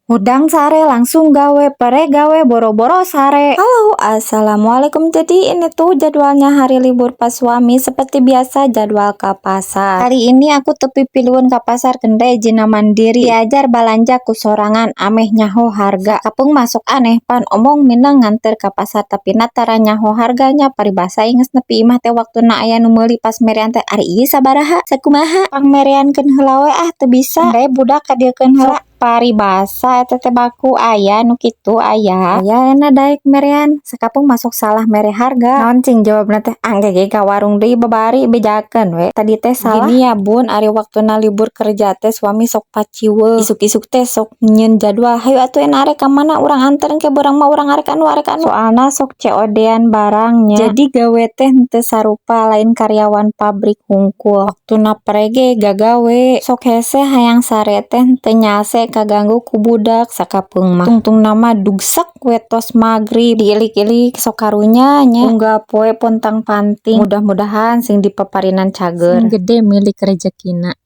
Hudang sare langsung gawe, pere gawe, boro-boro sare. Halo, assalamualaikum. Jadi ini tuh jadwalnya hari libur pas suami, seperti biasa jadwal ke pasar. Kali ini aku teu pipilueun ka pasar, kende jina mandiri. Diajar balanja ku sorangan ameh nyaho harga. Kapeung masuk aneh, pan omong mineng nganter ka pasar tapi na tara nyaho harganya. Paribasa geus nepi imah teh waktuna aya nu meuli, pas merean teh, "Ari ieu sabaraha? Sakumaha?" Pangmereankeun heula we ah, teu bisa. Kende budak kadieukeun heula. Paribasa eta teh baku aya nu kitu aya. Aya ena daek merean, sakapeung masuk salah mere harga. Naon cing jawabna teh, "Angge ge ka warung deui babari, bejakeun we. Tadi teh salah." Gini ya, Bun, ari waktuna libur kerja teh suami sok paciweuh. Isuk-isuk teh sok nyieun jadwal, "Hayu atuh ena arek ka mana, urang anter engke beurang mah urang arek anu, arek anu." Soalna sok COD-an barangnya. Jadi gawe teh henteu sarupa, lain karyawan pabrik hungkul. Waktuna pere ge gagawe. Sok hese hayang sare teh henteu nyase, kaganggu ku budak sakapeung mah. Tungtungna mah dugsak we tos magrib. Diilik-ilik sok karunya nya. Unggal poe pontang-panting. Mudah-mudahan sing dipaparinan cager. Sing gede milik rejekina.